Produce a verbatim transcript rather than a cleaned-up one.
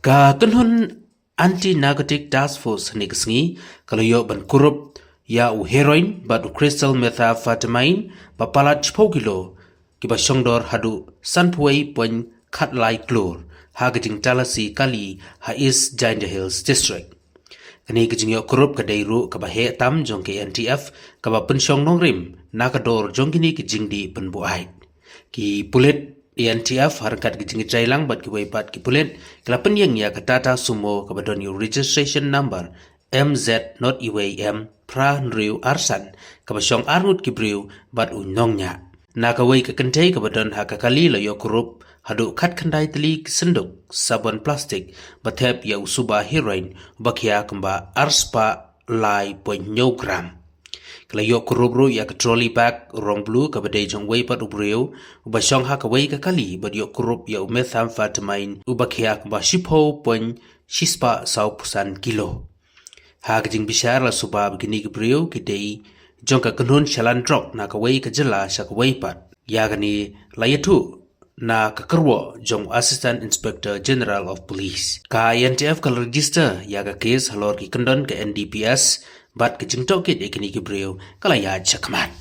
Ka kynhun Anti Narcotic Task Force hynne ka sngi ka la ïoh ban kurup ïa u heroin bad u crystal methamphetamine ba palat shiphew kilo, kiba shongdor haduh sanphew wei point khatlai klur, ha ka jingtalasi kali ha East Jaintia Hills District. Kane ka jingïoh kurup ka dei ruh kaba heh tam jong ka N T F, kaba pynshong nongrim na ka dor jong kine ki jingdih pynbuaid. Ki pulit N T F ha ryngkat ki jingïatreilang bad kiwei pat ki pulit ki la pynïeng ïa ka Tata Sumo kaba don ïa u registration number M Z not iwei M phra hynriew arsan, kaba shong arngut ki briew bad u nongñiah. Na kawei ka kynthei kaba don ha ka kali la ïoh kurup haduh khatkhyndai tylli ki synduk sabon plastik ba thep ïa u suba heroin uba khia kumba arspah lai point hynñiew gram. Ka la ïoh kurup ruh ïa ka trolley bag rong blue kaba dei jong uwei pat u briew uba shong ha kawei ka kali bad ïoh kurup ïa u methamphetamine uba khia kumba shiphew point shispah sawphew san kilo. Ha ka jingbishar la suba ba kine ki briew ki dei jong ka kynhun shalan drok na kawei ka jylla sha kawei pat. Ïa kane la ïathuh na ka kyrwoh jong u Assistant Inspector General of Police. Ka N T F ka la register ïa ka case halor ki kyndon ka N D P S bad ka jingtohkit ïa kine ki briew ka la ïaid shakhmat.